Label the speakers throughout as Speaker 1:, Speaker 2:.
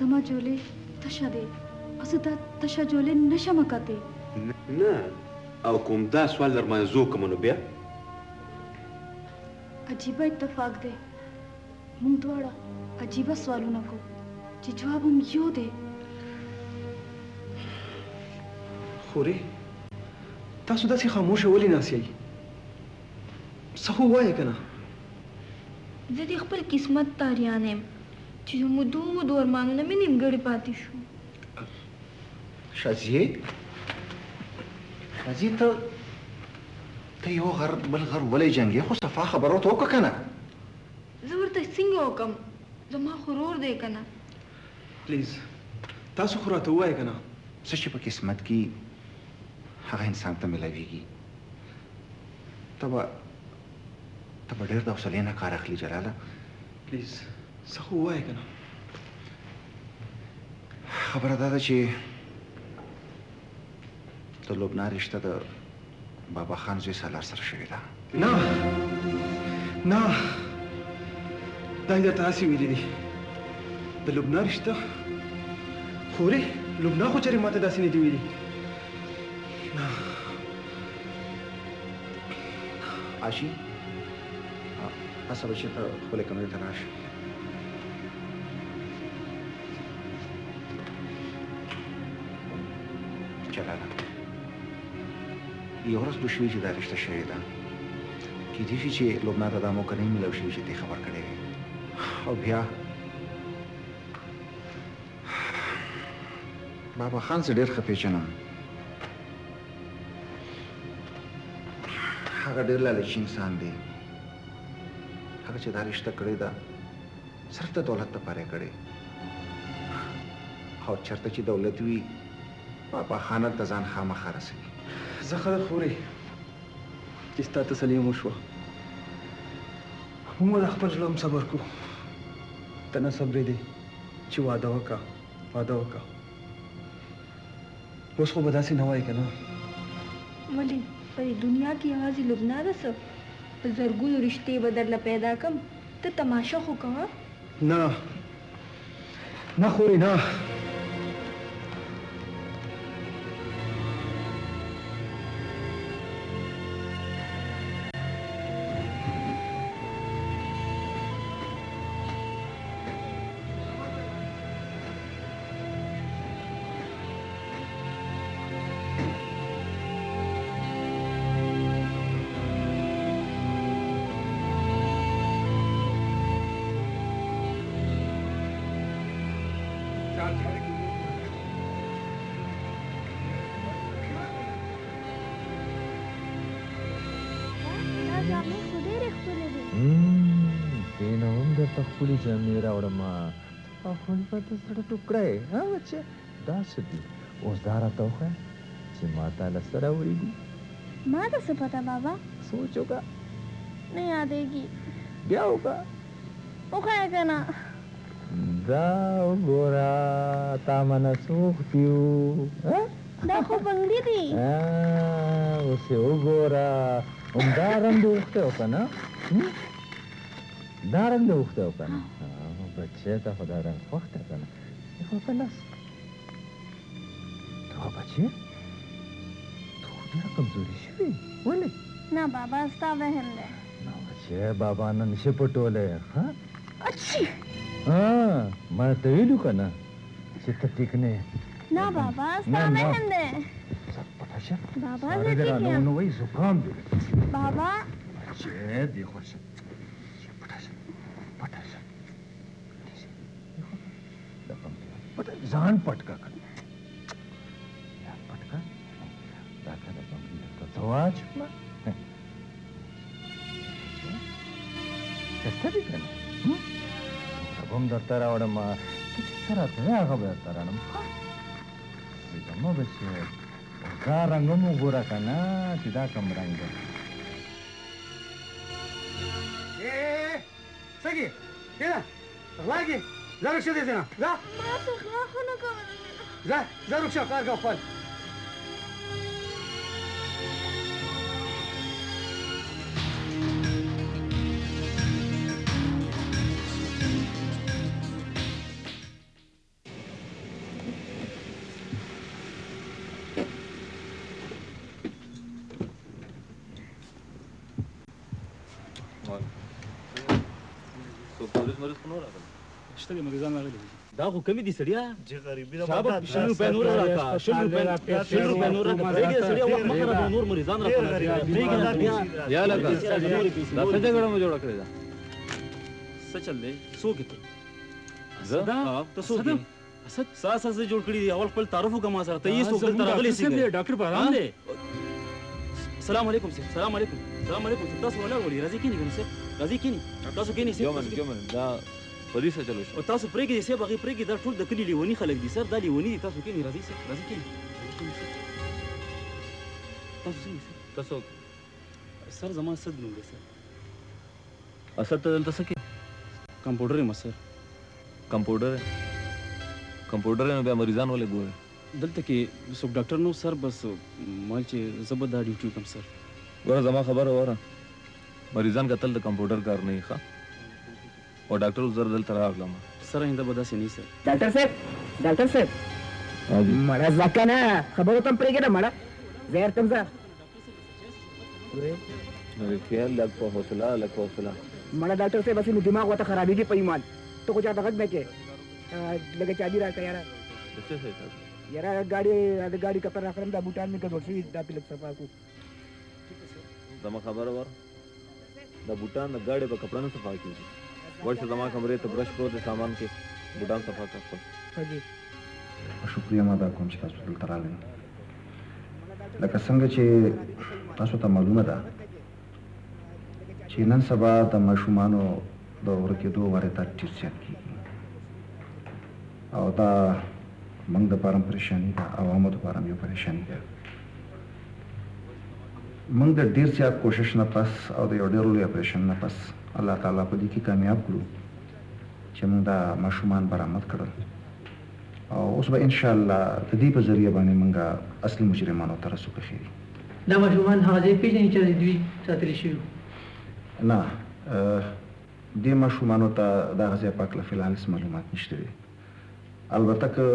Speaker 1: زما جولې تشه دی او زه دا تشه جولې نه شم کتی.
Speaker 2: نه او کوم دا سوال در باندې زه وکړم نو بیا؟
Speaker 1: عجیبه اتفاق دی، موږ دواړه عجیبه سوالونه کوو چې جواب هم یو دی.
Speaker 3: خورې تاسو داسې خاموشه ولې ناست یئ؟ څه خو ووایه که نه.
Speaker 4: زه دې خپل قسمت ته اریانه یم چې د مودو مودو ارمانونه مې نیمګړي پاتې شو.
Speaker 5: شازیې، شازیې ته ته یو غر بل غر ولې جنګې؟ خو صفا خبره ورته وکړه که نه.
Speaker 4: زه ورته څنګه وکړم؟ زما خو ورور دی که نه.
Speaker 3: پلیز تاسو خو راته ووایه که نه.
Speaker 5: څه چې په قسمت کې هغه انسان ته ملاویږي. ته به ته به ډېر د حوصلې نه کار اخلي جلاله.
Speaker 3: پلیز څه خو ووایه که نه.
Speaker 5: خبره دا ده چې د لبنا رشته د بابا خان زوی سالار سره شوې ده.
Speaker 3: نه نه، دا یې درته هسې ویلي دي. د لبنا رشته؟ خورې لبنا خو چېرې ماته داسې نه دي ویلي. نه
Speaker 5: عاشي، هڅه به چې ته خپلې کمرې ته لاړ شې. جلاله، یوه ورځ دوه شوې چې دا رشته شوې ده. کېدای شي چې لبنا ته دا موقع نه وي میلاو شوې چې دې خبر کړی وي، او بیا بابا خان زه ډېر ښه پېژنم. هغه ډېر لالچي انسان دی. هغه چې دا رشته کړې ده صرف د دولت لپاره یې کړې، او چېرته چې دولت وي بابا خان هلته ځان خامخا رسوي.
Speaker 3: زه ښه ده خورې چې ستا تسلي هم وشوه. موږ به د خپل زړه هم صبر کړو. ته نه صبرېدې چې واده وکړه، واده وکړه. اوس خو به داسې نه وایې که نه؟
Speaker 4: ولې په دې دنیا کې یوازې لبنا ده څه؟ په زرګونو رشتې به درله پیدا کړم، ته تماشه خو کوه.
Speaker 3: نه نه خورې نه.
Speaker 4: دا جامې خو ډېرې ښکلې دي.
Speaker 6: دې نه هم درته ښکلې جامې راوړم. خو به د زړه ټوکړه یې ها بچیه. دا څه دي اوس؟ دا راته وښیه چې ما تا له څه راوړي دي.
Speaker 4: ما ته څه پته بابا؟
Speaker 6: سوچ وکړه.
Speaker 4: نه یادېږي.
Speaker 6: بیا وکړه.
Speaker 4: وښیه که نه.
Speaker 6: دا وګوره تا منه څه غوښتي وو؟
Speaker 4: دا خو بنګړي دي.
Speaker 6: اوس یې وګوره، همدا رنګ دې غوښتی و که نه؟ دا رنګ دې غوښتی و که نه؟ بچی ته خو دا رنګ خوښ دی که نه؟ خو په لاس ته خو بچی ته خو ډېره کمزوري شوې، ولې؟
Speaker 4: نه بابا ستا وهم دی.
Speaker 6: نه بچی بابا نن شي پټولی. ښه
Speaker 4: اچي
Speaker 6: ما درته ویلو که نه چې ته ټیک نه یې.
Speaker 4: نه بابا ستا وهم دی.
Speaker 6: پټه شه
Speaker 4: بابا، زه ټیک یم.
Speaker 6: ونه وایي زکام دی
Speaker 4: بابا.
Speaker 6: بچی دې خوا شه، پټه شه، پټه شه، ځان پټ کړه که نه، پټ کړه. دا که د بنګړي درته څه واچوم ښایسته دي که نه؟ به هم درته راوړم. ته چې څه راته وایې هغه به درته راوړم. ښه زما بچیه، دا رنګ هم وګوره که نه چې دا کوم رنګ دی.
Speaker 7: څه کې کښېنه، غلا کې ځه، ورک شه دې ځای نه، ځه.
Speaker 4: ما څه غلا خو نه کوله.
Speaker 7: ځه ځه ورک شه، کار کوه خپل.
Speaker 8: څوک پولیس مریض خو نه راغلی؟
Speaker 9: شته دي مریضان راغلي دي.
Speaker 10: دا خو کمې دي سړیه.
Speaker 11: جی غریبي ده.
Speaker 10: شابه 20 روپۍ نور راکړه، 20 روپۍ، 20 روپۍ نور راکړه. پرېږده سړیه، وخت مه خرابوه، نور مریضان راته پرېږده سړیه.
Speaker 8: یا لکه دا څه جګړه مو جوړه کړې ده؟
Speaker 10: څه چل دی؟ څوک یې ته؟
Speaker 8: زه؟
Speaker 10: ته څوک یې؟ اسد سا سا څه جوړ کړي دي؟ اول خپل تعارف وکړه ما سره. ته یې څوک دلته راغلی څنګه؟
Speaker 9: ډاکټر بهرام دی.
Speaker 10: سلام علیکم صاحب، سلام علیکم، سلام علیکم صاحب. تاسو ولاړ ولې؟ راځئ کښېنئ کنه صاحب، راځئ کښېنئ، تاسو کښېنئ صاحب.
Speaker 8: یو منټ، دا په دې څه چلو شو؟
Speaker 10: او تاسو پرېږدئ صاحب، هغې پرېږدئ، دا ټول د کلي لیوني خلک دي سر، دا لیوني دي. تاسو کښېنئ، راځئ صاحب، راځئ کښېنئ، راځئ کښېنئ صاحب. تاسو څنګه صاحب؟
Speaker 8: ته څوک؟
Speaker 10: سر زما اسد نوم دی سر.
Speaker 8: اسد ته دلته څه کوې؟
Speaker 10: کمپاوډر یم سر.
Speaker 8: کمپاوډر یې؟ کمپاوډر یې نو بیا مریضان ولې ګورې؟
Speaker 10: دلته کې څوک ډاکټر نه و سر، بس مال چې زه به دا ډیوټي وکړم سر.
Speaker 8: ګوره زما خبره وره، مریضان کتل د کمپاوډر کار نه وي ښه؟ او ډاکټر اوس زر دلته راغلم.
Speaker 10: سر آینده به داسې نه وي سر.
Speaker 12: ډاکټر صاحب، ډاکټر صاحب. مړه ځه که نه، خبرو ته هم پرېږده مړه، زه ورته ځه.
Speaker 8: رښتیا لږ په حوصله، لږ په حوصله.
Speaker 12: مړه ډاکټر صاحب، هسې مې دماغ ورته خرابېږي په ایمان. ته خو چاته غږ نه کوې. لږه چابي راکړه یاره.
Speaker 8: د څه شی چابي؟
Speaker 12: یاره ګاډي، د ګاډي کپر راخلم، دا بوټان مې ګډوډ شوي، دا پې لږ صفا کړو.
Speaker 8: زما خبره وره، دا بوټان د ګاډي په کپړه نه صفا کېږي. ورشه زما کمرې ته برش پروت دی سامان کې، بوټان صفا کړه خپل.
Speaker 12: ښه جي.
Speaker 5: شکریه ما ادا کوم چې تاسو دلته راغلئ. لکه څنګه چې تاسو ته معلومه ده چې نن سبا د ماشومانو د ورکېدو واردات ډېر زیات کېږي او دا موږ دپاره هم پریشاني ده، عوامو دپاره هم یو پریشاني ده. موږ د ډېر زیات کوشش نه پس او د یو ډېر لوی اپریشن نه پس الله تعالی په دې کې کامیاب کړو چې موږ دا ماشومان برآمد کړل او اوس به انشاءالله د دې په ذریعه باندې موږ اصلي مجرمانو ته رسو که خیر.
Speaker 9: دا ماشومان هغه ځای پېژني چېرته چې دوی ساتل شوي وو؟
Speaker 5: نه، دې ماشومانو ته د هغه ځای په هکله فی الحال هېڅ معلومات نشته دی. البته که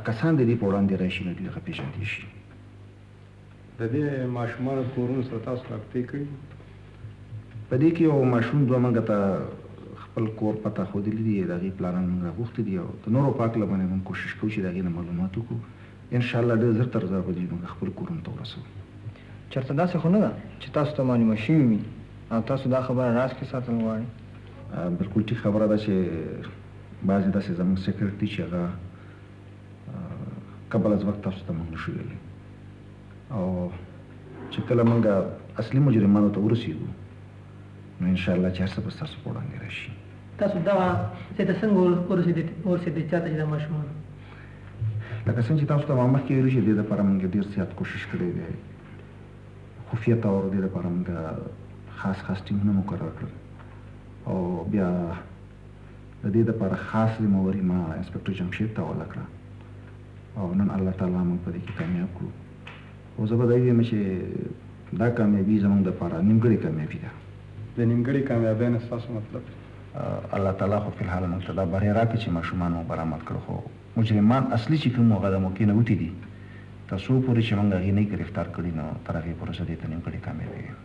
Speaker 5: کسان د دې په وړاندې راشي نو دوی هغه پېژندی شي.
Speaker 2: د دې ماشومانو کورونو سره تاسو رابطې کړي دي؟
Speaker 5: په دې کې یو ماشوم دوه موږ ته خپل کور پته ښودلي دي، د هغې پلاران موږ راغوښتي دي او د نورو په هکله باندې موږ کوشش کوو چې د هغې نه معلومات وکړو. انشاءالله ډېر زر تر زره به دوی موږ خپل کورونو ته ورسوو.
Speaker 13: چېرته داسې خو نه ده چې تاسو ته معلومه شوي وي او تاسو دا خبره راز کې ساتل غواړئ؟
Speaker 5: بلکل ټیک خبره ده چې بعضې داسې زموږ سیکرټ دي چې هغه قبل از وخت تاسو ته موږ نشو ویلی او چې کله موږ اصلي مجرمانو ته ورسېږو نو انشاءالله چې هر څه به ستاسو په وړاندې راشي.
Speaker 9: تاسو دغه ځای ته څنګه ورسېدئ چاته چې دا ماشومان؟
Speaker 5: لکه څنګه چې تاسو ته ما مخکې ویلي چې دې دپاره موږ ډېر زیات کوشش کړی دی، خفیه طور دې دپاره موږ خاص خاص ټیمونه مقرر کړل او بیا د دې دپاره خاص ذمه واري ما انسپکټر جمشید ته حواله کړه او نن الله تعالی موږ په دې کې کامیاب کړو. خو زه به دا ووایم چې دا کامیابي زموږ دپاره نیمګړې کامیابي ده.
Speaker 2: د نیمګړې کامیابۍ نه ستاسو مطلب؟
Speaker 5: الله تعالی خو فی الحال موږ ته دا بری راکړ چې ماشومان مو برآمد کړو، خو مجرمان اصلي چې کوم هغه د موقع نه وتي دي، تر څو پورې چې موږ هغوی نه ګرفتار کړي نو تر هغې پورې زه دې ته نیمګړې کامیابي وایم.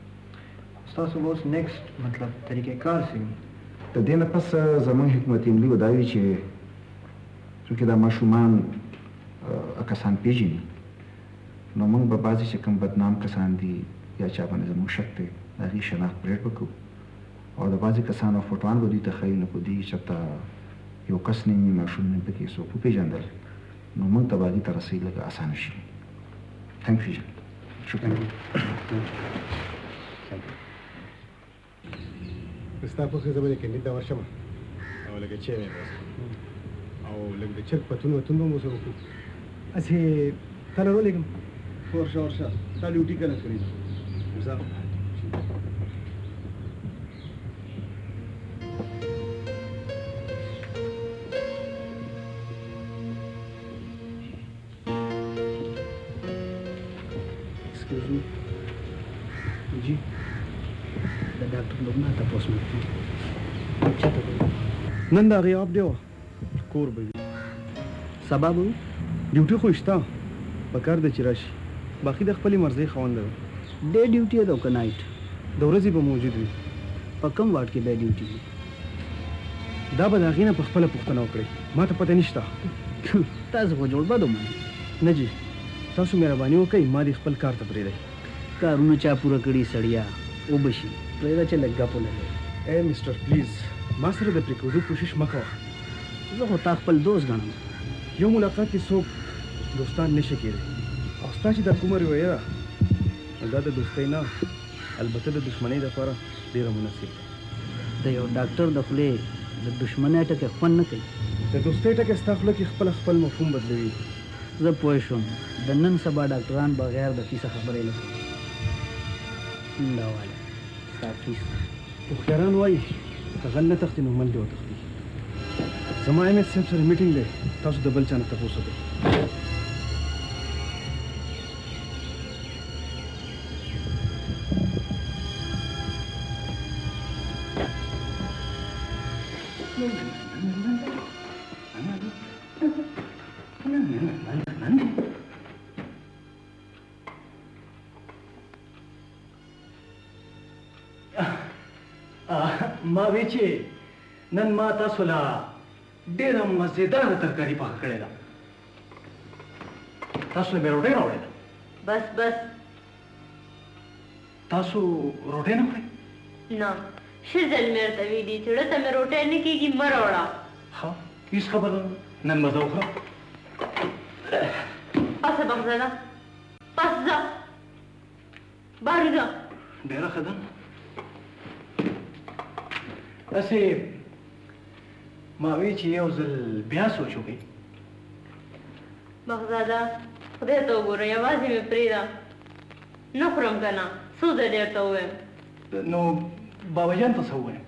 Speaker 13: ستاسو به اوس نیکسټ مطلب طریقه کار څه وي؟
Speaker 5: د دې نه پس زموږ حکمت عملي به دا وي چې چونکې دا ماشومان کسان پېژني نو موږ به بعضې چې کوم بدنام کسان دي یا چا باندې زموږ شک دی د هغې شناخت پرېډ به کوو او د بعضې کسانو فوټوان به دوی ته ښیو، نو که دوی چېرته یو کس نیم وي ماشوم نیم پکې څوک وپېژندل نو موږ ته به هغې ته رسۍ لږه اسانه شي. ثانک یو شکریه.
Speaker 2: ستا په ښه زه به د کینټین ته ورشم او لږه چای مې وڅښم او لږ د چرګ پتون وتون به مو سره وکړو. هسې تا له ولېږم. ورشه ورشه، تا ډیوټي کله کړې ده؟ ځه.
Speaker 9: ایکسکیوز می جی، د ډاکټر لبنا تپوس مې وکړو، چاته به وي؟
Speaker 3: نن د هغې اپ دی وه، کور به وي.
Speaker 9: سبا به وي؟
Speaker 3: ډیوټي خو یې شته، په کار ده چې راشي، باقي د خپلې مرضۍ خاونده ده.
Speaker 9: ډې ډیوټي ده او که نایټ؟
Speaker 3: د ورځې به موجود وي.
Speaker 9: په کوم وارډ کې به ډیوټي وي؟
Speaker 3: دا به د هغې نه په خپله پوښتنه وکړئ، ما ته پته نشته.
Speaker 9: تاسو خو جوړ بد ومنئ.
Speaker 3: نه جي، تاسو مهرباني وکړئ، ما دې خپل کار ته پرېږدئ.
Speaker 9: کارونه چا پوره کړي سړیه، وبه شي، پرېږده چې لږ ګپ ولګوي.
Speaker 3: ای مسټر پلیز، ما سره د پرېکېدو کوشش مه کوه.
Speaker 9: زه خو تا خپل دوست ګڼم.
Speaker 3: یو ملاقات کې څوک دوستان نه شي کېدی او ستا چې دا کومه رویه ده نو دا د دوستۍ نه البته د دښمنۍ لپاره ډېره مناسب ده.
Speaker 9: د یو ډاکټر د خولې د دښمنۍ ټکی خوند نه کوي.
Speaker 3: د دوستۍ ټکی ستا خوله کې خپله خپل مفهوم بدلوي.
Speaker 9: زه پوه شوم د نن سبا ډاکټران بغیر د فیسه خبرې نه کوي. دا واله ستا فیس.
Speaker 3: هوښیاران وايي که غل نه تښتي نو مل دې وتښتي. زما ایم ایس صاحب سره میټینګ دی، تاسو د بل چا نه تپوس وکړئ. ما وی چې نن ما تاسو له ډېره مزېداره ترکاري پخه کړې ده. تاسو له مې روټۍ راوړې ده.
Speaker 4: بس بس.
Speaker 3: تاسو روټۍ نه خورئ؟
Speaker 4: نه، 20 ځل مې ورته ویلي چې زړه ته مې روټۍ نه کېږي، مه راوړه.
Speaker 3: ښه، هېڅ خبره نه، نن به زه وخورم.
Speaker 4: پاڅه بخزاده، پاڅه ځه، بهر وځه.
Speaker 3: ډېره ښه ده. هسې ما وی چې یو ځل بیا سوچ وکړئ.
Speaker 4: بخزاده، خدای ته وګوره، یوازې مې پرېږده، نه خورم که نه، څو ځلې ورته ووایم.
Speaker 3: نو بابا جان ته څه ووایم؟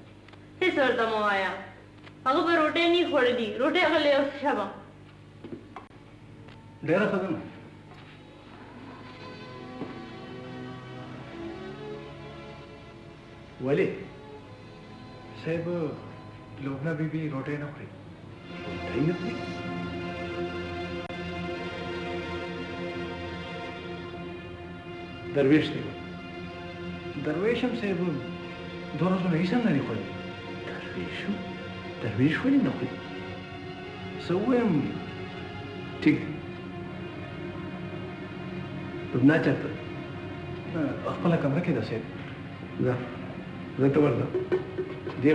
Speaker 4: هېڅ ورته مه وایه، هغه به روټۍ نه وي خوړلي، روټۍ هغه له یو څه شبه.
Speaker 3: ډېره ښه ده نو. ولې؟ صاحب، لبنا بي بي روټۍ نه خوري. روټۍ نه خوري؟ درویش دی. درویش هم صاحب دوه ورځو نه هېڅ هم نه دي خوړلي. درویش هم؟ درویش ولې نه خوري؟ څه ووایم؟ ټیک دی. لبنا چېرته؟ خپله کمره کې ده صاحب. ځه ځه، ته ورځه. دی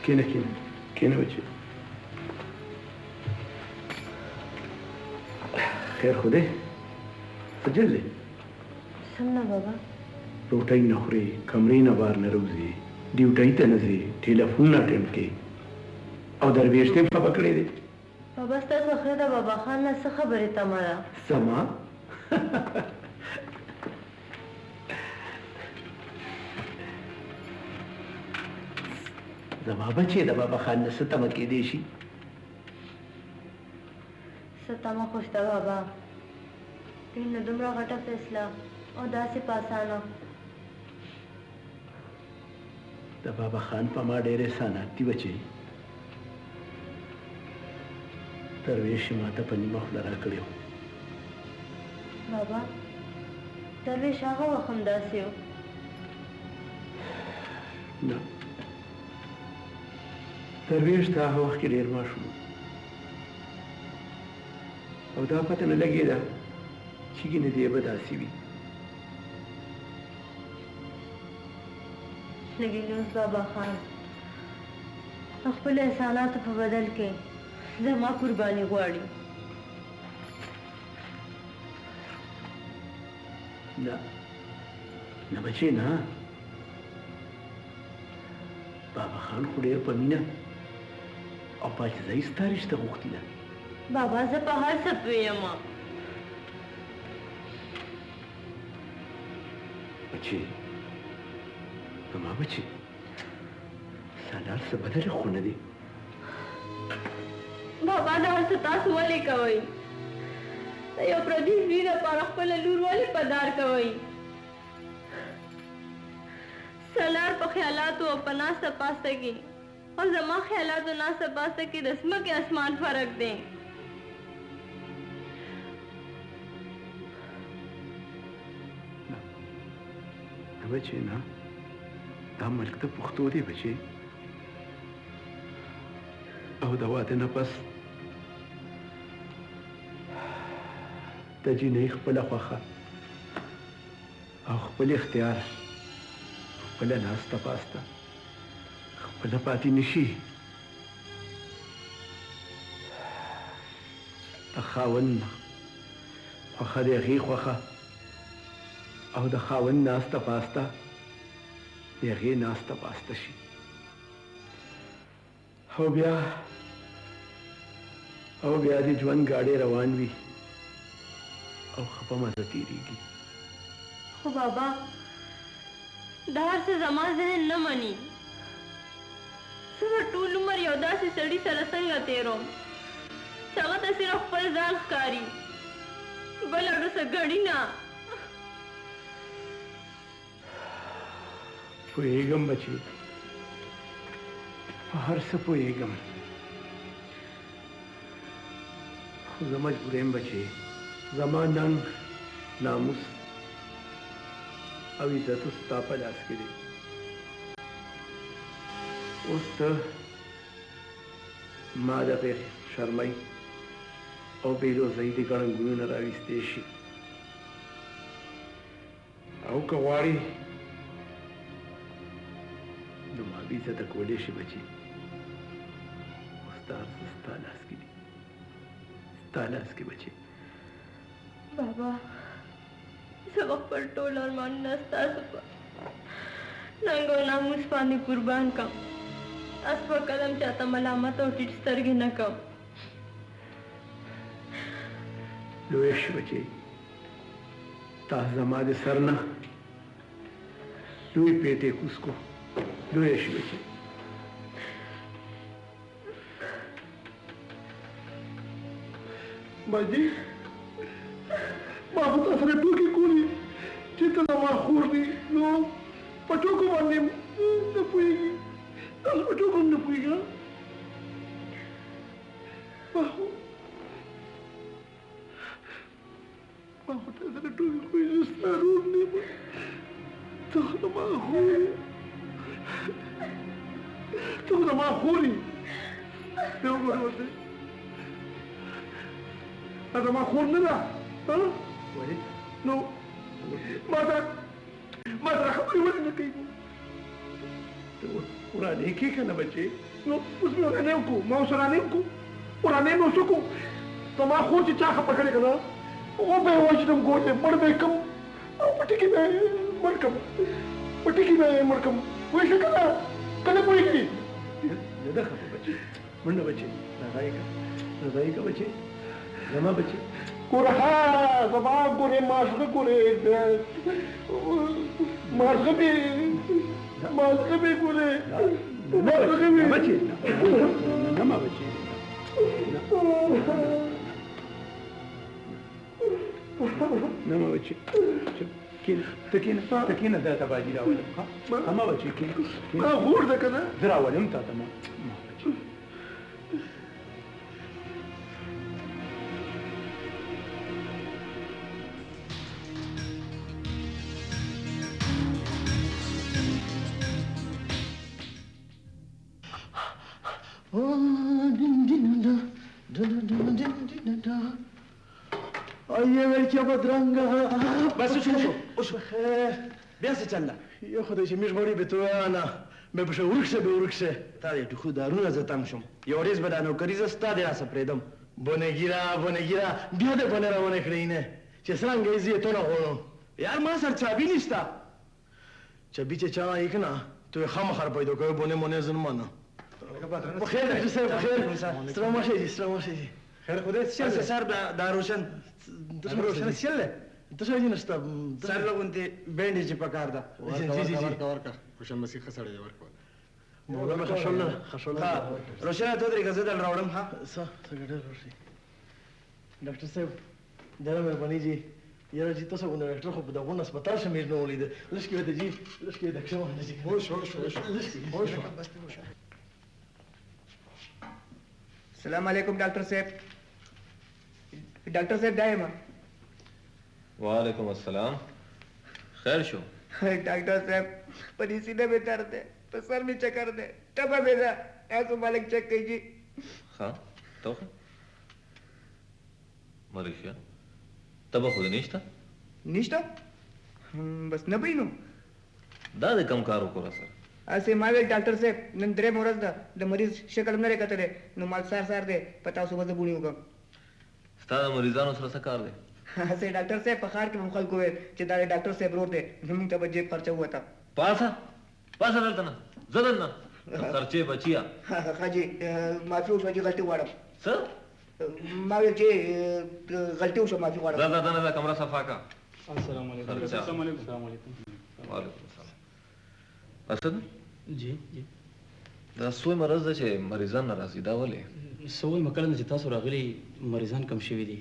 Speaker 3: کښېنه کښېنه کښېنه بچې. خیر خو دی، څه جل دی؟
Speaker 4: سم نه بابا.
Speaker 14: روټۍ نه خورې، کمرې نه بار نه راوځې، ډیوټۍ ته نه ځې، ټیلیفون نه اټینډ کې او درویش دې هم خفه کړی دی.
Speaker 4: بابا ستاسو خره د بابا خان نه څه خبرې تمه ده؟
Speaker 14: زما؟ زما بچې د بابا خان نه څه تمه کېدی شي؟
Speaker 4: څه تمه خو شته بابا، نه دومره غټه فیصله او داسې په اسانه.
Speaker 14: د بابا خان په ما ډېر احسانات دي بچې. درویش یې ماته په نیمه خوله راکړی و.
Speaker 4: بابا درویش هغه وخت هم داسې و؟
Speaker 14: نه، درویش ته هغه وخت کې ډېر ماشوم او دا پته نه لګېده چې ګینه دی به داسې وي.
Speaker 4: لیکن اوس بابا خان د خپلو احساناتو په بدل کې زما قرباني غواړي.
Speaker 14: نه نه بچې، نه، بابا خان خو ډېر په مینه او په عاجزۍ ستا رشته غوښتې ده.
Speaker 4: بابا زه په هر څه پوه یم.
Speaker 14: بچې، زما بچې، سالار څه بدلې خو نه دی.
Speaker 4: بابا دا هر څه تاسو ولې کوئ؟ د یو پردي زوی لپاره خپله لور ولې په دار کوئ؟ سلار په خیالاتو او په ناسته پاسته کې او زما خیالاتو ناسته پاسته کې د ځمکې اسمان فرق دی.
Speaker 14: نه بچې نه، دا ملک د پښتو دی بچې. او د واده نه پس د جینۍ خپله خوښه او خپل اختیار، خپله ناسته پاسته خپله پاتې نشي. د خاوند خوښه د هغې خوښه او د خاوند ناسته پاسته د هغې ناسته پاسته شي. او بیا د ژوند ګاډی روان وي او ښه په مزه تېرېږي.
Speaker 4: خو بابا دا هر څه زما ذهن نه مني. زه به ټول عمر یو داسې سړي سره څنګه تېروم چې هغه ته صرف خپل ځان ښکاري، بله څه ګڼي نه.
Speaker 14: پوهېږم بچې، په هر څه پوهېږم، خو زه مجبور یم بچې. زما ننګ، ناموس او عزت اوس ستا په لاس کې دی. اوس ته ما د بې شرمۍ او بې لوزۍ د ګړنګونو نه راویستی شي، او که غواړي نو ما بې عزته کولی شي بچې. اوس دا هر څه ستا لاس کې دي، ستا لاس کې بچې.
Speaker 4: بابا زه به خپل ټول ارمانونه ستاسو په ننګ او ناموس باندې قربان کړم. تاسو به کله هم چاته ملامت او ټیټ سترګې نه کوم.
Speaker 14: لوی شي بچې، تا زما د سر نه لوی پیټی کوز کو. لوی شي بچې.
Speaker 7: باجي ما خو تا سره ټوکې کولې چې ته زما خور دي، نو په ټوکو باندې نه پوهېږي. تاسو په ټوکو هم نه پوهېږي؟ ما خو تا سره ټوکې کولې چې ستا ورور نه یم، ته خو زما خور یې، ته خو زما خور یې. بیا وګوره ورته، دا زما خور نه ده؟
Speaker 14: ولې؟
Speaker 7: نو ما سره خبرې ولې نه کوي؟
Speaker 14: ته ورانې کې که نه بچې؟
Speaker 7: نو اوس مې ورانې وکړو، ما اوس ورانې وکړو، ورانې مې اوس وکړو. زما خور چې چا خفه کړې که نه، وبه یې وژنم، ګورې مړ به یې کړم او په ټکي به یې مړ کړم، په ټکي به یې مړ کړم. پوه شوې که نه؟ که نه پوهېږي؟
Speaker 14: نه ده خفه بچې، منډه بچې، رضا یې کړه، رضا یې کړه بچې، زما بچې.
Speaker 7: ګوره ها زما ګورې مازغه ګورې، مازغه مې، مازغه مې ګورې، مازغه مې.
Speaker 14: بچې نه ما بچې، نه ما بچې. کښېنه، ته کښېنه، ته کښېنه، دا ته باجي راولم. ښه ما بچې کښېنه،
Speaker 7: ما خور ده که نه؟
Speaker 14: زه راولم تا ته. ما بچې.
Speaker 3: آیه ورکیا بدرنګه.
Speaker 5: بس وشو وشو بیا څه چل ده؟
Speaker 3: یو خدای چې موږ غواړي به ته نه مې پښه ورک شه، به ورک شه.
Speaker 5: تا دې ټوخو دارونه زه تنګ شوم، یو ورځ به دا نوکري زه ستا د لاسه پرېږدم.
Speaker 3: بونګیره بونګیره بیا دې بونه راونه کړې نه چې څرنګه یې زه یې تونه غواړم.
Speaker 5: یار ما سره چابي نشته.
Speaker 3: چابي چې چا یې که نه ته یې خامخا پیدا کوې. بونه مونه زه نه منم. په خیر ډاکټر صاحب، په خیر. ستړی مه شئ جي، ستړی مه شئ جي.
Speaker 5: خیر خو دی؟ څه چل دی سر؟ دا روشن، روشن څه چل دی؟
Speaker 3: ته څه جي نشته
Speaker 5: سر لغونتې بینډیج یې پکار ده.
Speaker 3: جي جي جي
Speaker 11: ورکه ورکه، روشن مسیح ښه سړی دی، ورکه.
Speaker 3: مولانا خشوله خشوله.
Speaker 5: روشنه ته ودرېږه، زه درله راوړم. ها
Speaker 3: څه څه ګټه روشي. ډاکټر صاحب ډېره مهرباني جي،
Speaker 7: یاره جی تاسو غوندې ډاکټر خو په دغه غونډ هسپتال شمېر نه ولید. لږ کې ورته جی، لږ کې ورته کښې وهنه جی.
Speaker 11: وشو وشو وشو وشو.
Speaker 7: بس دې وشو.
Speaker 12: السلام علیکم ډاکټر صاحب. ډاکټر صاحب دا یم.
Speaker 8: وعلیکم السلام. خیر شو؟
Speaker 12: ډاکټر صاحب په دې سینه مې درد دی، په سر مې چکر دی، تبه مې ده، تاسو ما لږ چک کړئ جي.
Speaker 8: ښه ته وښیه. ملوشیا تبه خو دې نشته؟
Speaker 12: نشته؟ بس نه به نو.
Speaker 8: دا د کوم کار وکړو سره؟
Speaker 12: هسې ما ویل ډاکټر صاحب نن درېیمه ورځ ده، د مریض شکل هم نه دی کتلی، نو مال سار سار دی په تاسو به زه بوڼي وکړم.
Speaker 8: ستا د مریضانو سره څه کار دی؟
Speaker 12: هسې ډاکټر صاحب په ښار کې به هم خلکو ویل چې دا د ډاکټر صاحب ورور دی، نو موږ ته به جیب خرچه ووته.
Speaker 8: پاڅه پاڅه دلته نه، ځه دلته د خرچې بچیه.
Speaker 12: ښه جي معافي وشوه جي، غلطي غواړم.
Speaker 8: څه؟
Speaker 12: ما ویل چې غلطي وشوه، معافي غواړم.
Speaker 8: ځه ځه دننه ځه، کمره صفا کړه.
Speaker 10: السلام علیکم. السلام علیکم. السلام علیکم.
Speaker 8: وعلیکم السلام. اسد؟
Speaker 10: جی جی.
Speaker 8: دا سوی مرض ده چې مریضان نه راځي، دا ولې؟
Speaker 10: څه وایم، کله نه چې تاسو راغلي مریضان کم شوي دي.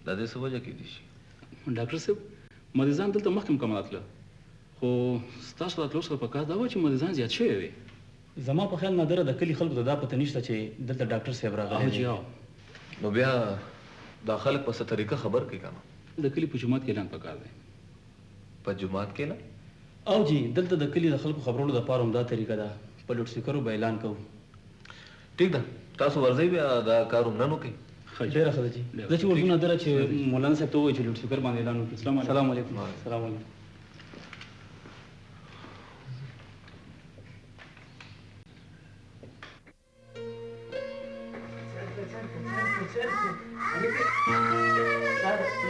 Speaker 8: دا دې څه وجه کېدی شي؟
Speaker 10: ډاکټر صاحب مریضان دلته مخکې هم کم راتله، خو ستاسو راتلو سره په کار دا وه چې مریضان زیات شوي وي. زما په خیال نادره د کلي خلکو ته دا پته نشته چې دلته ډاکټر صاحب راغلی دی.
Speaker 8: نو بیا دا خلک په څه طریقه خبر کړي که نه؟
Speaker 10: د کلي په جومات کې اعلان پکار دی.
Speaker 8: په جومات کې اعلان؟
Speaker 10: او جی دلته د کلي د خلکو خبرولو دپاره هم دا طریقه ده، په لوډسپیکرو به اعلان کوو.
Speaker 8: ټیک ده، تاسو ورځئ بیا دا کار هم نن وکړئ.
Speaker 10: ډېره ښه ده جي. زه چې ورځو نادره چې مولانا صاحب ته ووایي چې لوډسپیکر باندې اعلان وکړي. سلام علیکم. سلام علیکم.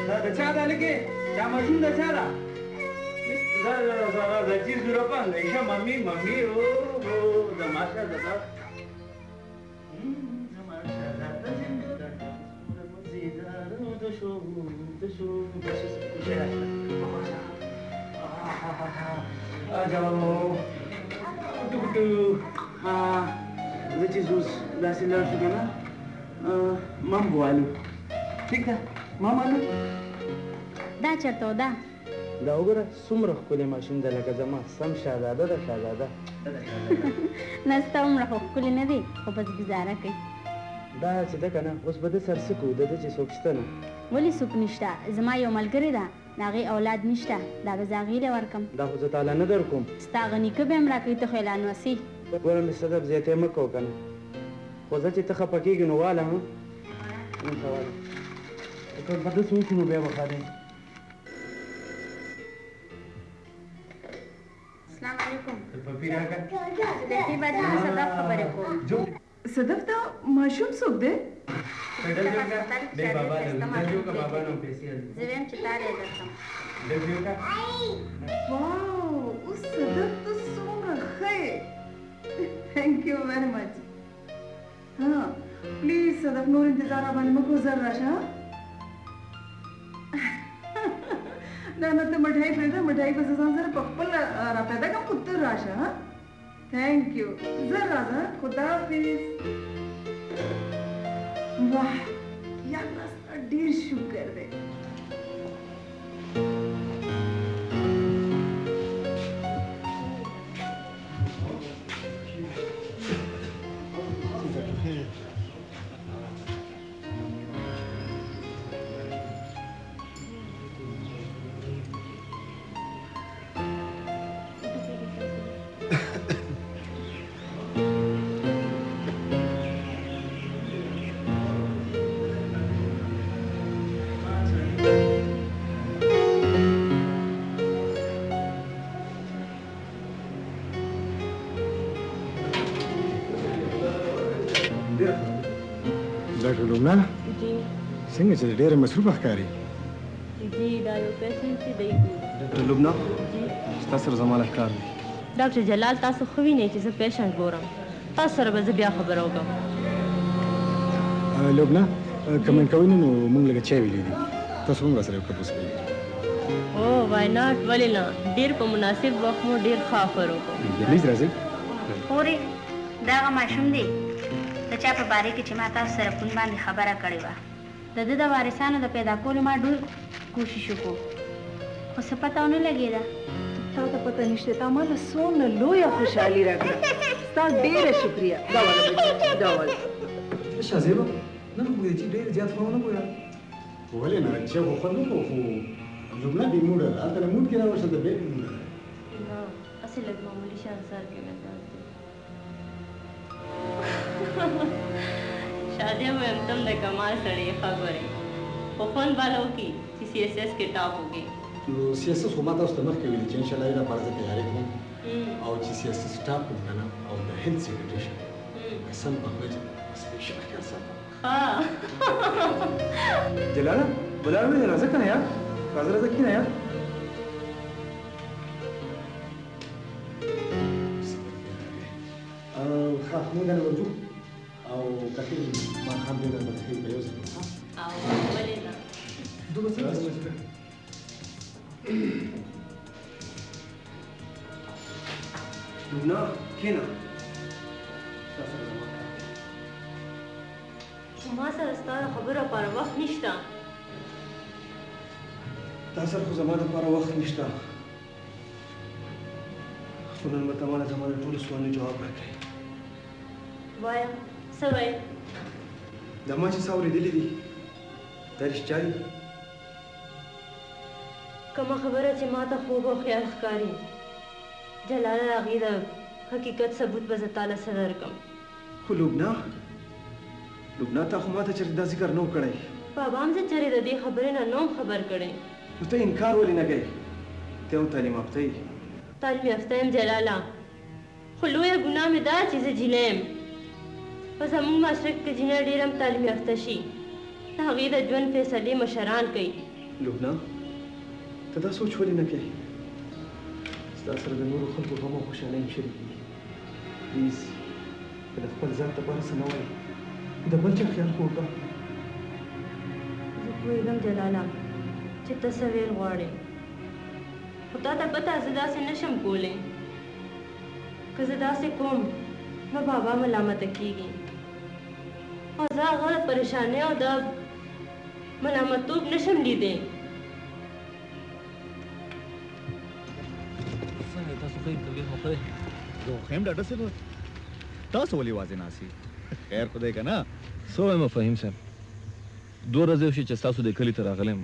Speaker 15: دا د چا ده هلکې؟ دا ماشوم د چا ده؟ زه زه زه چې زه پنګ شه ممي ممي او هو زما شهزاده زما شهزاده زه چې اوس داسې لاړ شو که نه مام به والو. ټیک ده مام والو.
Speaker 16: دا چېرته و دا؟
Speaker 15: دا وګوره څومره ښکلی ماشوم ده، لکه زما سم شهزاده ده. شهزاده
Speaker 16: نه ستا عمره خو ښکلي نه دی، خو بس ګزاره کوي.
Speaker 15: دا چې ده که نه اوس به ده سر څه کوو، د ده چې څوک شته نه.
Speaker 16: ولې څوک نشته؟ زما یو ملګری ده، د هغې اولاد نشته، دا به زه هغې له ورکړم.
Speaker 15: دا خو زه تاله نه درکوم.
Speaker 16: ستا هغه نیکه به هم راکوي، ته خو یې لا نوسې.
Speaker 15: ګوره مې صدف زیاتی مه کوه که نه، خو زه چې ته خفه کېږې نو واله. ها ښه واله، که په ده څه وشي نو بیا به ښه دی.
Speaker 16: السلام علیکم.
Speaker 15: پپي راکړه.
Speaker 16: زه د ښې باجي نه صدف خبرې کوم.
Speaker 17: صدف دا ماشوم څوک دی؟
Speaker 16: زه ویم چې تا له یې درکړم.
Speaker 17: واو اوس صدف ته څومره ښه یې. ثانک یو ویری مچ. ها پلیز صدف نور انتظار را باندې مه کوه، زر راشه. نه نه ته مټھائی پرېږده، مټھائی به زه ځان سره په خپله را پیدا کړم، خو ته راشه. ها ثانک یو، زر راځه. خدا حافظ. واه یا الله ستا ډېر شکر دی.
Speaker 11: ډاکټر لبنا څنګه چې ډېره مصروفه ښکاري؟
Speaker 4: جی دا یو پیشنټ چې دی ګوري.
Speaker 3: ډاکټر لبنا ستا سره زما لږ کار دی.
Speaker 4: ډاکټر جلال تاسو ښه وینئ چې زه پیشنټ ګورم، تاسو سره به زه بیا خبره وکړم.
Speaker 11: لبنا که من کوئ نو موږ لږه چای ویلي دي، تاسو هم راسره یو کپ وڅښئ.
Speaker 4: او وای ناټ، ولې نه، ډېر په مناسب وخت مو ډېر ښه افر وکړو.
Speaker 11: پلیز راځئ.
Speaker 16: خورې دا هغه ماشوم دی د چا په باره کې چې ما تاسو سره فون باندې خبره کړې وه. د ده د وارثانو د پیدا کولو ما ډېر کوشش وکړو، خو څه پته ونه لګېده.
Speaker 17: تا ته پته نشته، تا ما له څونه لویه خوشحالي راکړه. ستا ډېره شکریه. دا واله بچي، دا واله.
Speaker 3: شاه زیبه، نن خو دې چې ډېر زیات خوند نه کوی.
Speaker 11: ولې نه؟ چې خو خوند وکړو، خو لبنه بې موډه ده، هلته له موډ کې راوښته ده، بې موډه ده.
Speaker 4: نه، هسې لږ معمولي شان سر کې مې درد دی. شازیه وایم ته هم د کمال سړی یې، ښه ګورې، خو خوند به له وکړي چې سي ایس ایس کې ټاپ وکړي.
Speaker 11: نو سي ایس ایس خو ما تاسو ته مخکې ویلي چې انشاءالله یې لپاره زه تیاری کوم، او چې سي ایس ایس ټاپ کړم که نه او د هیلت سیکرټري شم، قسم په خدای چې سپیشل خیال ساتم.
Speaker 4: ښه
Speaker 3: جلاله، ولاړ مې، راځه که نه یار، راځه راځه، کښېنه یار.
Speaker 11: ښه، موږ نن ورځو او کافي ماښام دی، درته ښه په یو ځای. ښه،
Speaker 4: او ولې نه؟
Speaker 3: دومره څه؟ لبنا، کښېنه، ستا سره زما کار دی.
Speaker 4: خو ما سره ستا د خبرو لپاره وخت نشته.
Speaker 3: تا سره خو زما دپاره وخت نشته، خو نن به ته ماله زما د ټولو سوالونو جواب راکړې.
Speaker 4: وایه، څه وایې؟
Speaker 3: دا ما چې څه اورېدلي دي، دا رښتیا دي؟
Speaker 4: کومه خبره چې ما ته خوب او خیال ښکاري جلاله، د هغې د حقیقت ثبوت به زه تاله څه درکړم؟
Speaker 3: خو لبنا، لبنا، تا خو ماته چېرې دا ذکر نه و کړی.
Speaker 4: بابا هم زه چېرې د دې خبرې نه نه وم خبر کړی.
Speaker 3: نو ته انکار ولې نه کوې؟ ته هم تعلیم یافته یې.
Speaker 4: تعلیم یافته یم جلاله، خو لویه ګناه مې دا چې زه جینۍ یم. په زموږ معاشره کې که جینۍ ډېره هم تعلیم یافته شي، د هغې د ژوند فیصلې مشران کوي.
Speaker 3: لبنا، ته دا سوچ ولې نه کوې؟ ستا سره د نورو خلکو غم او خوشحالۍ هم شریک دي. پلیز، که د خپل ځان لپاره څه نه وایې، د بل چا خیال خو وکړه.
Speaker 4: زه پوهېږم جلاله چې ته څه ویل غواړې، خو تا ته پته زه داسې نه شم کولی. که زه داسې کوم نو بابا ملامته کېږي، او زه هغه د پریشانۍ او د ملامتوب نه شم لیدی.
Speaker 8: څنګه تاسو ښه یې؟ طبیعت مو ښه دی؟
Speaker 18: زه خو ښه یم ډاکټر صاحب، تاسو ولې یوازې ناست یئ؟ خیر خو دی که نه؟
Speaker 8: څه وایم فهیم صاحب، دوه ورځې وشوې چې ستاسو دې کلي ته راغلی یم،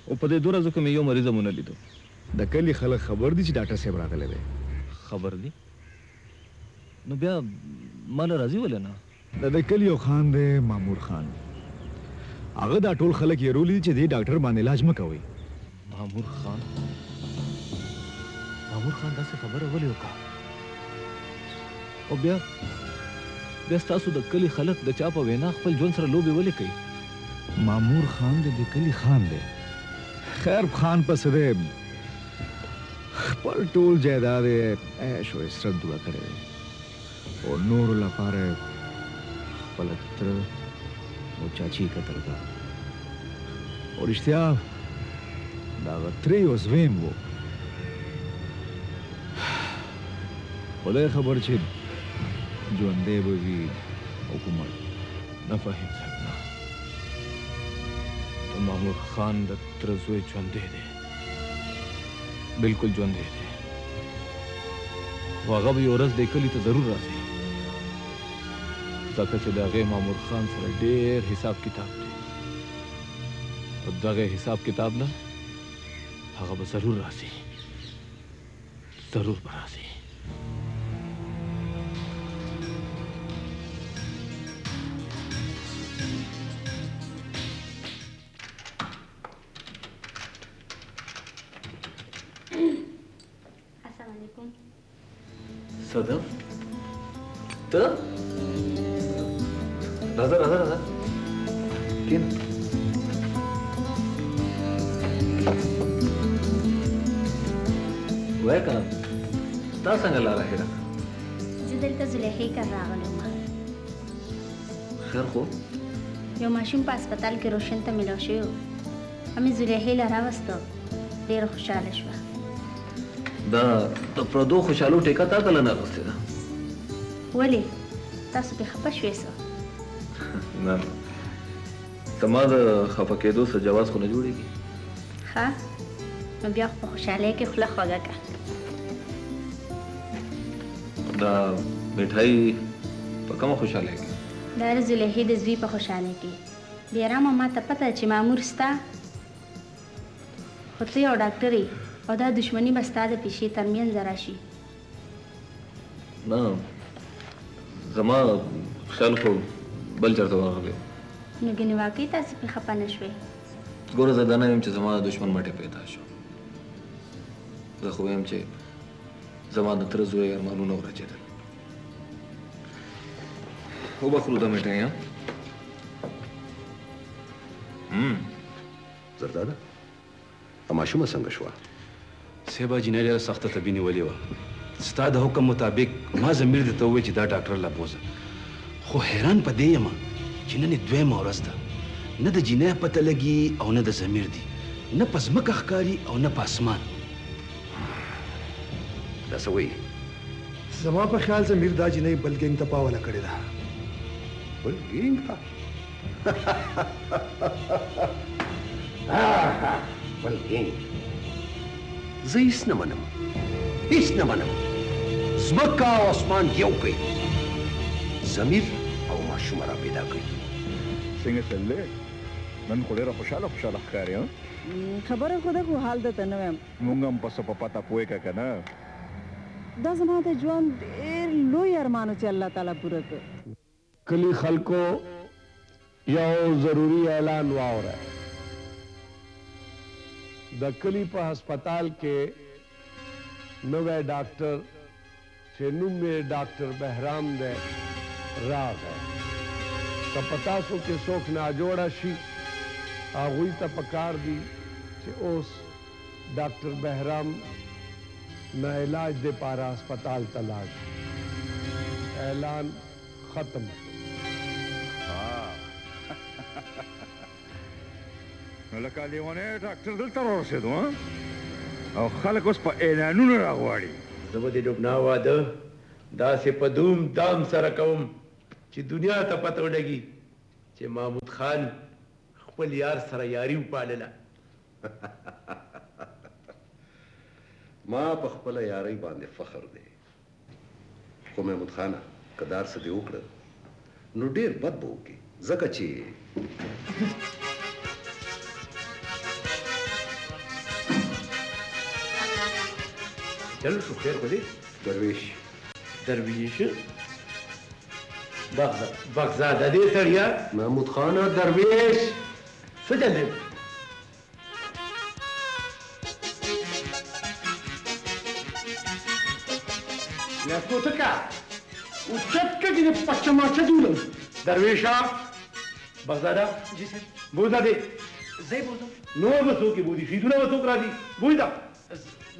Speaker 8: او په دې دوه ورځو کې مې یو مریض هم ونه لیدو.
Speaker 18: د کلي خلک خبر دي چې ډاکټر صاحب راغلی دی؟
Speaker 8: خبر دي، نو بیا ما له راځي ولې نه؟
Speaker 18: د دې کلي یو خان دی، مامور خان، هغه دا ټول خلک یې رولي دي چې دې ډاکټر باندې علاج مه کوئ.
Speaker 8: مامور خان، مامور خان داسې خبره ولې وکړه؟ او بیا بیا ستاسو د کلي خلک د چا په وینا خپل ژوند سره لوبې ولې کوي؟
Speaker 18: مامور خان د دې کلي خان دی. خیر خان په څه دی، خپل ټول جایداد یې عیش او عشرت دوه کړی دی، او نورو لپاره یې خپله تره او چاچي قتل کړه. او رښتیا د هغه ترې یو زوی هم و، خدای خبر چې ژوندی به وي او که مړ.
Speaker 8: نه فهیم صاحب، نه، د مامور خان د تره زوی ژوندی دی، بالکل ژوندی دی، خو هغه به یو ورځ دې کلي ته ضرور راځي، ځکه چې د هغې مامور خان سره ډېر حساب کتاب دی، او دغه حساب کتاب له هغه به ضرور راځي، ضرور به راځي.
Speaker 16: السلام علیکم.
Speaker 8: صدف، ته راځه راځه راځه، کښېنه. وایه که نه، تا څنګه لاره هېره کړه؟
Speaker 16: زه دلته زلیخې کره راغلی وم.
Speaker 8: خیر خو؟
Speaker 16: یو ماشوم په هسپتال کې روشن ته میلاو شوی و، مې زلیخې له راوستو، ډېره خوشحاله شوه.
Speaker 8: دا د پردو خوشحالو ټیکه تا کله نه اخیستې ده؟
Speaker 16: ولې، تاسو پرې خفه شوې څه؟
Speaker 8: نه، زما د خفه کېدو څه جواز خو نه جوړېږي.
Speaker 16: ښه. نو بیا خو په خوشحالۍ کې خوله خوږه کړه.
Speaker 8: دا مټھائی په کومه خوشحالۍ کې؟
Speaker 16: دا د زلیخې د زوی په خوشحالۍ کې. بې رحمه ما ته پته چې مامور ستا، خو ته یو ډاکټر یې او دا دښمني به ستا د پیشې ترمنځ راشي.
Speaker 8: نه، زما خیال خو بل چېرته ورغلی.
Speaker 16: نو ګنې واقعي تاسې پرې خفه نه شوئ؟
Speaker 8: ګوره، زه دا نه یم چې زما د دښمن مټې پیدا شو. زه خو وایم چې زما د تره زوی ارمانونه ورچېدل. وبه خورو دا مټۍ. ها،
Speaker 2: زرداده، ماشومه څنګه شوه؟
Speaker 19: صاحبه، جینۍ ډېره سخته تبي نیولې وه. ستا د حکم مطابق ما ضمیر درته وویل چې دا ډاکټر لا بوځه، خو حیران په دې یم چې نن یې دویمه ورځ ده، نه د جینۍ پته لګي او نه د ضمیر دي، نه په ځمکه ښکاري او نه په اسمان.
Speaker 2: دا څه وایي؟
Speaker 7: زما په خیال ضمیر دا جینۍ بل ګینګ ته پاوله کړې ده.
Speaker 2: بل ګینګ ته؟ بل ګینګ؟ زه هیڅ نه منم، هیڅ نه منم. ځمکه او اسمان یو کوي، ضمیر او ماشومه را پیدا کوي.
Speaker 18: څنګه چل دی؟ نن خو ډېره خوشحاله خوشحاله ښکارې.
Speaker 17: خبره خو ده، خو حال درته نه وایم.
Speaker 18: مونږ هم په څه په پته پوه که نه.
Speaker 17: دا زما د ژوند ډېر لوی ارمان و چې الله تعالی پوره کړ.
Speaker 14: کلی خلکو، یو ضروري اعلان واوره. د کلی په هسپتال کې نوی ډاکټر چې نوم یې ډاکټر بهرام دی راغی. که په تاسو کې څوک ناجوړه شي، هغوی ته پکار دي چې اوس ډاکټر بهرام نه علاج دپاره هسپتال ته لاړ شي. اعلان ختم شو.
Speaker 18: نو لکه لیونی ډاکټر دلته راورسېدو او خلک اوس په اعلانونو راغواړي.
Speaker 14: زه به د لبنا واده داسې په دوم دام سره کوم چې دنیا ته پته ولګي چې محمود خان خپل یار سره یاري وپالله.
Speaker 2: ما په خپله یارۍ باندې فخر دی، خو محمود خانه، که دا هر څه دې وکړل نو ډېر بد به وکړې، ځکه چې
Speaker 14: چل شو. خیر خو دی؟
Speaker 2: درویش،
Speaker 14: درویش بغزاده دې سړیه.
Speaker 2: محمود خانه، درویش
Speaker 14: څه چل دی؟
Speaker 7: لاسو څه کا اوچت که ګینې پچه ماچه جوړم.
Speaker 14: درویشه بغزاده.
Speaker 9: جی صاحب.
Speaker 14: بوځه دې.
Speaker 9: زه یې بوځم؟
Speaker 14: نور به څوک یې بوځي؟ شیدونه به څوک راځي؟ بوځه.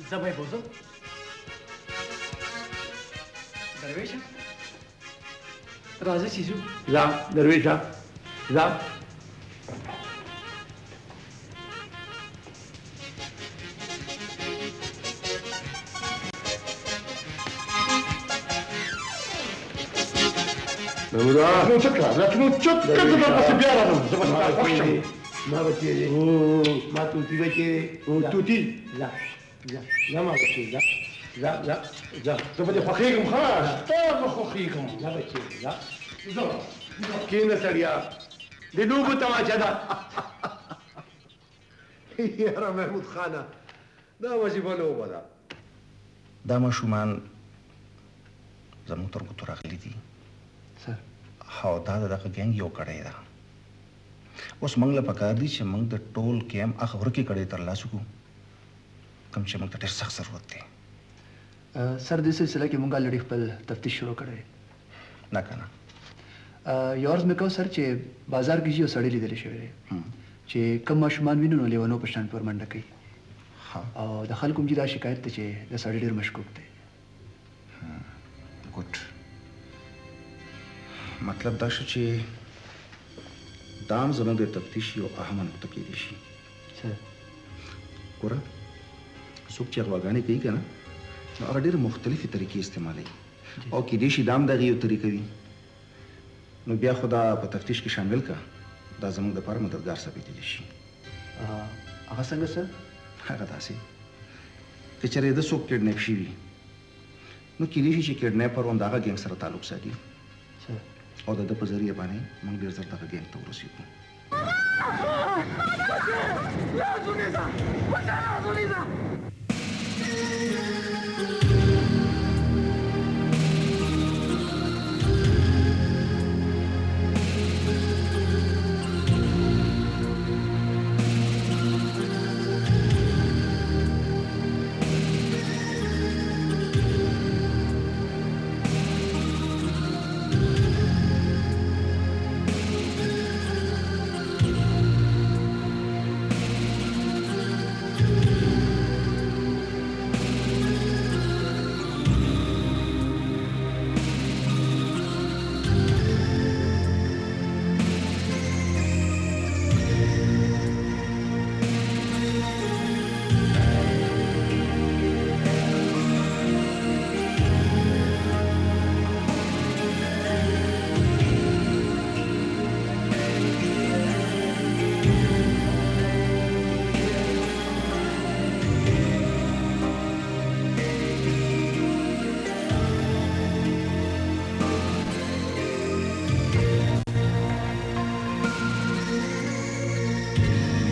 Speaker 9: زه به یې بوځم. درویشه، راځه چې ځو.
Speaker 14: ځه درویشه، ځه.
Speaker 2: محموده،
Speaker 7: نو څه کړه؟ لکه نو چت کړه، زه درپسې بیا راځم. زه به ستا خوښ شم.
Speaker 14: ما بچی دی، ما توتي بچی دی.
Speaker 7: توتي.
Speaker 14: ځه ځه ځه، ما بچی، ځه ځه ځه ځه.
Speaker 7: زه به دې خوښېږم. ښه، ستا به خوښېږم.
Speaker 14: ځه بچی، ځه.
Speaker 7: ځه.
Speaker 14: کښېنه سړیه، د لوبو تماچه ده.
Speaker 2: یاره محمود خانه، دا عجیبه لوبه ده.
Speaker 5: دا ماشومان زموږ تر ګوتو راغلي دي
Speaker 9: سر.
Speaker 5: او دا د دغه ګینګ یو کړی ده. اوس موږ له پکار دي چې موږ د ټول کیم هغه ورکې کړۍ ترلاسه کړو، کوم چې موږ ته ډېر سخت ضرورت دی.
Speaker 3: سر، دې سلسله کې موږ الریډي خپل تفتیش شروع کړی.
Speaker 5: نه که نه؟
Speaker 3: یو عرض مې کوو سر چې بازار کې یو سړی لیدل شوی دی چې کم ماشومان ویني نو لیونو په شان پر منډه کوي، او د خلکو هم دا شکایت دی چې د سړی ډېر مشکوک دی.
Speaker 5: ګډ، مطلب دا شو چې دا هم زموږ د تفتیش یو اهمه نقطه کېدای شي. ګوره، څوک چې غواګانې کوي که نه، نو هغه ډېرې مختلفې طریقې استعمالوي، او کېدای شي دا هم دغې یو طریقه وي. نو بیا خو دا په تفتیش کې شامل که، دا زموږ دپاره مددګار ثابتېدای شي.
Speaker 3: هغه څنګه سر؟
Speaker 5: هغه داسې که چېرې د څوک کډنیپ شوي نو کېدای شي چې کډنیپر هم د هغه ګینګ سره تعلق ساتي او د ده په ذریعه باندې موږ ډېر زر دغه ګینګ ته ورسېږو.